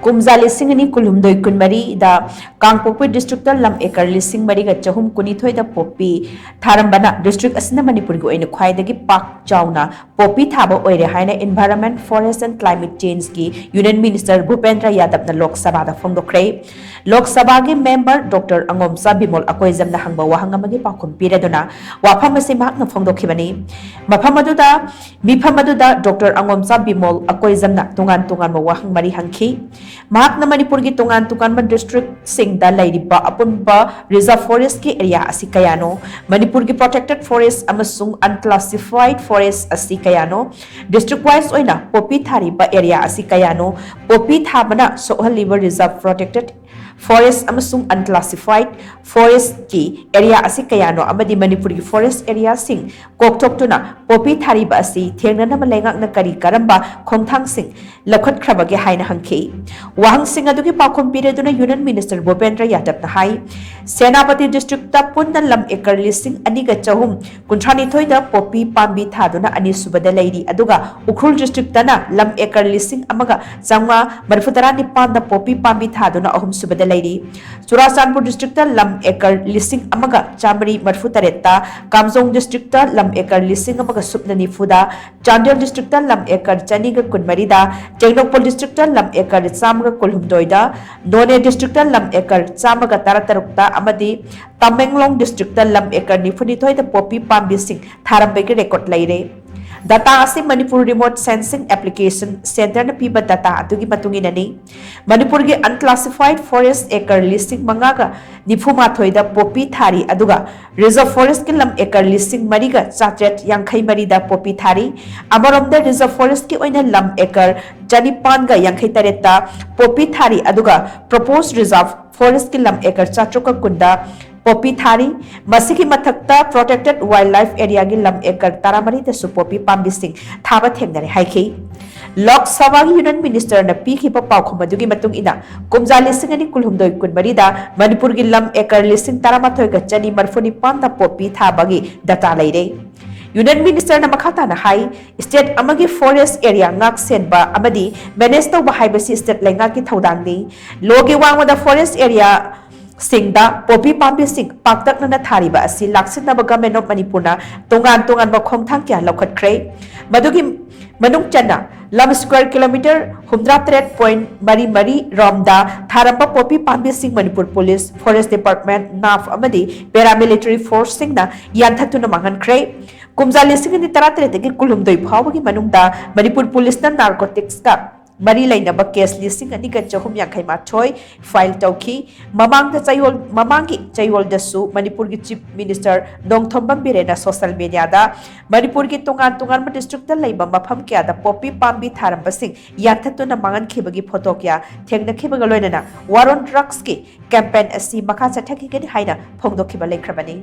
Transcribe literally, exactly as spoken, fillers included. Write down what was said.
ꯀꯨꯝꯖꯥ ꯂꯤꯁꯤꯡ ꯑꯅꯤ ꯀꯨꯟꯍꯨꯝꯗꯣꯏ ꯀꯨꯟꯃꯔꯤꯗ ꯀꯥꯡꯄꯣꯛꯄꯤ district ꯇ ꯂꯝ acre ꯂꯤꯁꯤꯡ ꯃꯔꯤꯒ ꯆꯍꯨꯝ ꯀꯨꯟꯅꯤꯊꯣꯏꯗ ꯄꯣꯄꯤ ꯊꯥꯔꯝꯕꯅ district ꯑꯁꯤꯅ ꯃꯅꯤꯄꯨꯔꯒꯤ ꯑꯣꯏꯅ ꯈ꯭ꯋꯥꯏꯗꯒꯤ ꯄꯥꯛ ꯆꯥꯎꯅ ꯄꯣꯄꯤ ꯊꯥꯕ ꯑꯣꯏꯔꯦ ꯍꯥꯏꯅ Environment, Forest and Climate Change ꯀꯤ Union Minister ꯚꯨꯄꯦꯟꯗ꯭ꯔ ꯌꯥꯗꯕꯅ ꯂꯣꯛ ꯁꯚꯥꯗ ꯐꯣꯡꯗꯣꯛꯈ꯭ꯔꯦ꯫ ꯂꯣꯛ ꯁꯚꯥꯒꯤ member Doctor ꯑꯉꯣꯝꯆꯥ ꯕꯤꯃꯣꯜ ꯑꯀꯣꯏꯖꯝꯅ ꯍꯪꯕ ꯋꯥꯍꯪ ꯑꯃꯒꯤ ꯄꯥꯎꯈꯨꯝ ꯄꯤꯔꯗꯨꯅ ꯋꯥꯐꯝ ꯑꯁꯤ ꯃꯍꯥꯛꯅ ꯐꯣꯡꯗꯣꯛꯈꯤꯕꯅꯤ꯫ ꯃꯐꯝ ꯑꯗꯨꯗ, ꯃꯤꯐꯝ ꯑꯗꯨꯗ Doctor ꯑꯉꯣꯝꯆꯥ ꯕꯤꯃꯣꯜ ꯑꯀꯣꯏꯖꯝꯅ ꯇꯣꯉꯥꯟ ꯇꯣꯉꯥꯟꯕ ꯋꯥꯍꯪ ꯃꯔꯤ ꯍꯪꯈꯤ꯫ ꯃꯍꯥꯛꯅ ꯃꯅꯤꯄꯨꯔꯒꯤ ꯇꯣꯉꯥꯟ ꯇꯣꯉꯥꯟꯕ district ꯁꯤꯡꯗ ꯂꯩꯔꯤꯕ ꯑꯄꯨꯟꯕ reserve forest ꯀꯤ area ꯑꯁꯤ ꯀꯌꯥꯅꯣ? ꯃꯅꯤꯄꯨꯔꯒꯤ protected forest ꯑꯃꯁꯨꯡ unclassified forest ꯑꯁꯤ ꯀꯌꯥꯅꯣ? District wise ꯑꯣꯏꯅ ꯄꯣꯄꯤ ꯊꯥꯔꯤꯕ area ꯑꯁꯤ ꯀꯌꯥꯅꯣ? ꯄꯣꯄꯤ ꯊꯥꯕꯅ ꯁꯣꯛꯍꯜꯂꯤꯕ reserve, protected forest ꯑꯃꯁꯨꯡ unclassified forest ꯀꯤ area ꯑꯁꯤ ꯀꯌꯥꯅꯣ? ꯑꯃꯗꯤ ꯃꯅꯤꯄꯨꯔꯒꯤ forest area ꯁꯤꯡ ꯀꯣꯛꯊꯣꯛꯇꯨꯅ ꯄꯣꯄꯤ ꯊꯥꯔꯤꯕ ꯑꯁꯤ ꯊꯦꯡꯅꯅꯕ ꯂꯩꯉꯥꯛꯅ ꯀꯔꯤ ꯀꯔꯝꯕ ꯈꯣꯡꯊꯥꯡꯁꯤꯡ ꯂꯧꯈꯠꯈ꯭ꯔꯕꯒꯦ ꯍꯥꯏꯅ ꯍꯪꯈꯤ꯫ ꯋꯥꯍꯪꯁꯤꯡ ꯑꯗꯨꯒꯤ ꯄꯥꯎꯈꯨꯝ ꯄꯤꯔꯗꯨꯅ Union Minister ꯚꯨꯄꯦꯟꯗ꯭ꯔ ꯌꯥꯗꯕꯅ ꯍꯥꯏ, ꯁꯦꯅꯥꯄꯇꯤ district ꯇ ꯄꯨꯟꯅ ꯂꯝ acre ꯂꯤꯁꯤꯡ ꯑꯅꯤꯒ ꯆꯍꯨꯝ ꯀꯨꯟꯊ꯭ꯔꯥꯅꯤꯊꯣꯏꯗ ꯄꯣꯄꯤ ꯄꯥꯝꯕꯤ ꯊꯥꯗꯨꯅ ꯑꯅꯤꯁꯨꯕꯗ ꯂꯩꯔꯤ, ꯑꯗꯨꯒ ꯎꯈ꯭ꯔꯨꯜ district ꯇꯅ ꯂꯝ acre ꯂꯤꯁꯤꯡ ꯑꯃꯒ ꯆꯥꯝꯃꯉꯥ ꯃꯔꯤꯐꯨ ꯇꯔꯥꯅꯤꯄꯥꯟꯗ ꯄꯣꯄꯤ ꯄꯥꯝꯕꯤ ꯊꯥꯗꯨꯅ ꯑꯍꯨꯝꯁꯨꯕꯗ ꯂꯩꯔꯤ꯫ ꯆꯨꯔꯥꯆꯥꯟꯄꯨꯔ district ꯇ ꯂꯝ acre ꯂꯤꯁꯤꯡ ꯑꯃꯒ ꯆꯥꯃꯔꯤ ꯃꯔꯤꯐꯨ ꯇꯔꯦꯠꯇ, ꯀꯥꯝꯖꯣꯡ district ꯇ ꯂꯝ acre ꯂꯤꯁꯤꯡ ꯑꯃꯒ ꯁꯨꯞꯅ ꯅꯤꯐꯨꯗ, ꯆꯥꯟꯗꯦꯜ district ꯇ ꯂꯝ acre ꯆꯅꯤꯒ ꯀꯨꯟꯃꯔꯤꯗ, ꯇꯦꯡꯅꯧꯄꯜ district ꯇ ꯂꯝ acre ꯆꯥꯝꯃꯒ ꯀꯨꯟꯍꯨꯝꯗꯣꯏꯗ, ꯅꯣꯅꯦ district ꯇ ꯂꯝ acre ꯆꯥꯝꯃꯒ ꯇꯔꯥꯇꯔꯨꯛꯇ ꯑꯃꯗꯤ ꯇꯃꯦꯡꯂꯣꯡ district ꯇ ꯂꯝ acre ꯅꯤꯐꯨꯅꯤꯊꯣꯏꯗ ꯄꯣꯄꯤ ꯄꯥꯝꯕꯤꯁꯤꯡ ꯊꯥꯔꯝꯕꯒꯤ record ꯂꯩꯔꯦ꯫ Data ꯑꯁꯤ Manipur Remote Sensing Application Centre ꯅ ꯄꯤꯕ data ꯑꯗꯨꯒꯤ ꯃꯇꯨꯡ ꯏꯟꯅꯅꯤ꯫ ꯃꯅꯤꯄꯨꯔꯒꯤ unclassified forest acre ꯂꯤꯁꯤꯡ ꯃꯉꯥꯒ ꯅꯤꯐꯨ ꯃꯥꯊꯣꯏꯗ ꯄꯣꯄꯤ ꯊꯥꯔꯤ, ꯑꯗꯨꯒ reserve forest ꯀꯤ ꯂꯝ acre ꯂꯤꯁꯤꯡ ꯃꯔꯤꯒ ꯆꯥꯇ꯭ꯔꯦꯠ ꯌꯥꯡꯈꯩ ꯃꯔꯤꯗ ꯄꯣꯄꯤ ꯊꯥꯔꯤ꯫ ꯑꯃꯔꯣꯝꯗ, reserve forest ꯀꯤ ꯑꯣꯏꯅ ꯂꯝ acre ꯆꯅꯤꯄꯥꯟꯒ ꯌꯥꯡꯈꯩ ꯇꯔꯦꯠꯇ ꯄꯣꯄꯤ ꯊꯥꯔꯤ, ꯑꯗꯨꯒ proposed reserve forest ꯀꯤ ꯂꯝ acre ꯆꯥꯇ꯭ꯔꯨꯛꯀ ꯀꯨꯟꯗ ꯄꯣꯄꯤ ꯊꯥꯔꯤ꯫ ꯃꯁꯤꯒꯤ ꯃꯊꯛꯇ, protected wildlife area ꯒꯤ ꯂꯝ acre ꯇꯔꯥꯃꯔꯤꯗꯁꯨ ꯄꯣꯄꯤ ꯄꯥꯝꯕꯤꯁꯤꯡ ꯊꯥꯕ ꯊꯦꯡꯅꯔꯦ ꯍꯥꯏꯈꯤ꯫ ꯂꯣꯛ ꯁꯚꯥꯒꯤ Union Minister ꯅ ꯄꯤꯈꯤꯕ ꯄꯥꯎꯈꯨꯝ ꯑꯗꯨꯒꯤ ꯃꯇꯨꯡ ꯏꯟꯅ, ꯀꯨꯝꯖꯥ ꯂꯤꯁꯤꯡ ꯑꯅꯤ ꯀꯨꯟꯍꯨꯝꯗꯣꯏ ꯀꯨꯟꯃꯔꯤꯗ ꯃꯅꯤꯄꯨꯔꯒꯤ ꯂꯝ acre ꯂꯤꯁꯤꯡ ꯇꯔꯥꯃꯥꯊꯣꯏꯒ ꯆꯅꯤ ꯃꯔꯤꯐꯨ ꯅꯤꯄꯥꯟꯗ ꯄꯣꯄꯤ ꯊꯥꯕꯒꯤ data ꯂꯩꯔꯦ꯫ ꯌꯨꯅꯤꯌꯟ ꯃꯤꯅꯤꯁꯇꯔꯅ ꯃꯈꯥ ꯇꯥꯅ ꯍꯥꯏ, ꯁ꯭ꯇꯦꯠ ꯑꯃꯒꯤ ꯐꯣꯔꯦꯁ꯭ꯠ ꯑꯦꯔꯤꯌꯥ ꯉꯥꯛ ꯁꯦꯟꯕ ꯑꯃꯗꯤ ꯃꯦꯅꯦꯖ ꯇꯧꯕ ꯍꯥꯏꯕꯁꯤ ꯁ꯭ꯇꯦꯠ ꯂꯩꯉꯥꯛꯀꯤ ꯊꯧꯗꯥꯡꯅꯤ꯫ ꯂꯣꯒꯤ ꯋꯥꯡꯃꯗ ꯐꯣꯔꯦꯁ꯭ꯠ ꯑꯦꯔꯤꯌꯥ ꯁꯤꯡꯗ ꯄꯣꯄꯤ ꯄꯥꯝꯕꯤꯁꯤꯡ ꯄꯥꯛꯇꯛꯅꯅ ꯊꯥꯔꯤꯕ ꯑꯁꯤ ꯂꯥꯛꯁꯤꯟꯅꯕ Government of ꯃꯅꯤꯄꯨꯔꯅ ꯇꯣꯉꯥꯟ ꯇꯣꯉꯥꯟꯕ ꯈꯣꯡꯊꯥꯡ ꯀꯌꯥ ꯂꯧꯈꯠꯈ꯭ꯔꯦ꯫ ꯃꯗꯨꯒꯤ ꯃꯅꯨꯡ ꯆꯟꯅ ꯂꯝ ꯁ꯭ꯀ꯭ꯋꯥꯔ ꯀꯤꯂꯣꯃꯤꯇꯔ ꯍꯨꯝꯗ꯭ꯔꯥ ꯇꯔꯦꯠ ꯄꯣꯏꯟ ꯃꯔꯤ ꯃꯔꯤ ꯔꯣꯝꯗ ꯊꯥꯔꯝꯕ ꯄꯣꯄꯤ ꯄꯥꯝꯕꯤꯁꯤꯡ ꯃꯅꯤꯄꯨꯔ ꯄꯨꯂꯤꯁ, ꯐꯣꯔꯦꯁ꯭ꯠ ꯗꯤꯄꯥꯔꯠꯃꯦꯟꯠ, ꯅꯥꯐ ꯑꯃꯗꯤ ꯄꯦꯔꯥꯃꯤꯂꯤꯇꯔꯤ ꯐꯣꯔꯁꯁꯤꯡꯅ ꯌꯥꯟꯊꯠꯇꯨꯅ ꯃꯥꯡꯍꯟꯈ꯭ꯔꯦ꯫ ꯀꯨꯝꯖꯥ ꯂꯤꯁꯤꯡ ꯑꯅꯤ ꯇꯔꯥꯇꯔꯦꯠꯇꯒꯤ ꯀꯨꯟꯍꯨꯝꯗꯣꯏ ꯐꯥꯎꯕꯒꯤ ꯃꯅꯨꯡꯗ ꯃꯅꯤꯄꯨꯔ ꯄꯨꯂꯤꯁꯅ ꯅꯥꯔꯀꯣꯇꯤꯛꯁꯀ ꯃꯔꯤ ꯂꯩꯅꯕ ꯀꯦꯁ ꯂꯤꯁꯤꯡ ꯑꯅꯤꯒ ꯆꯍꯨꯝ ꯌꯥꯡꯈꯩ ꯃꯥꯊꯣꯏ ꯐꯥꯏꯜ ꯇꯧꯈꯤ꯫ ꯃꯃꯥꯡꯗ ꯆꯌꯣꯜ, ꯃꯃꯥꯡꯒꯤ ꯆꯌꯣꯜꯗꯁꯨ ꯃꯅꯤꯄꯨꯔꯒꯤ ꯆꯤꯐ ꯃꯤꯅꯤꯁꯇꯔ ꯅꯣꯡꯊꯣꯝꯕꯝ ꯕꯤꯔꯦꯟꯅ ꯁꯣꯁꯤꯌꯦꯜ ꯃꯤꯗꯤꯌꯥꯗ ꯃꯅꯤꯄꯨꯔꯒꯤ ꯇꯣꯉꯥꯟ ꯇꯣꯉꯥꯟꯕ ꯗꯤꯁꯇ꯭ꯔꯤꯛꯇ ꯂꯩꯕ ꯃꯐꯝ ꯀꯌꯥꯗ ꯄꯣꯄꯤ ꯄꯥꯝꯕꯤ ꯊꯥꯔꯝꯕꯁꯤꯡ ꯌꯥꯟꯊꯠꯇꯨꯅ ꯃꯥꯡꯍꯟꯈꯤꯕꯒꯤ ꯐꯣꯇꯣ ꯀꯌꯥ ꯊꯦꯡꯅꯈꯤꯕꯒ ꯂꯣꯏꯅꯅ War on Drugsꯀꯤ ꯀꯦꯝꯄꯦꯟ ꯑꯁꯤ ꯃꯈꯥ ꯆꯠꯊꯈꯤꯒꯅꯤ ꯍꯥꯏꯅ ꯐꯣꯡꯗꯣꯛꯈꯤꯕ ꯂꯩꯈ꯭ꯔꯕꯅꯤ꯫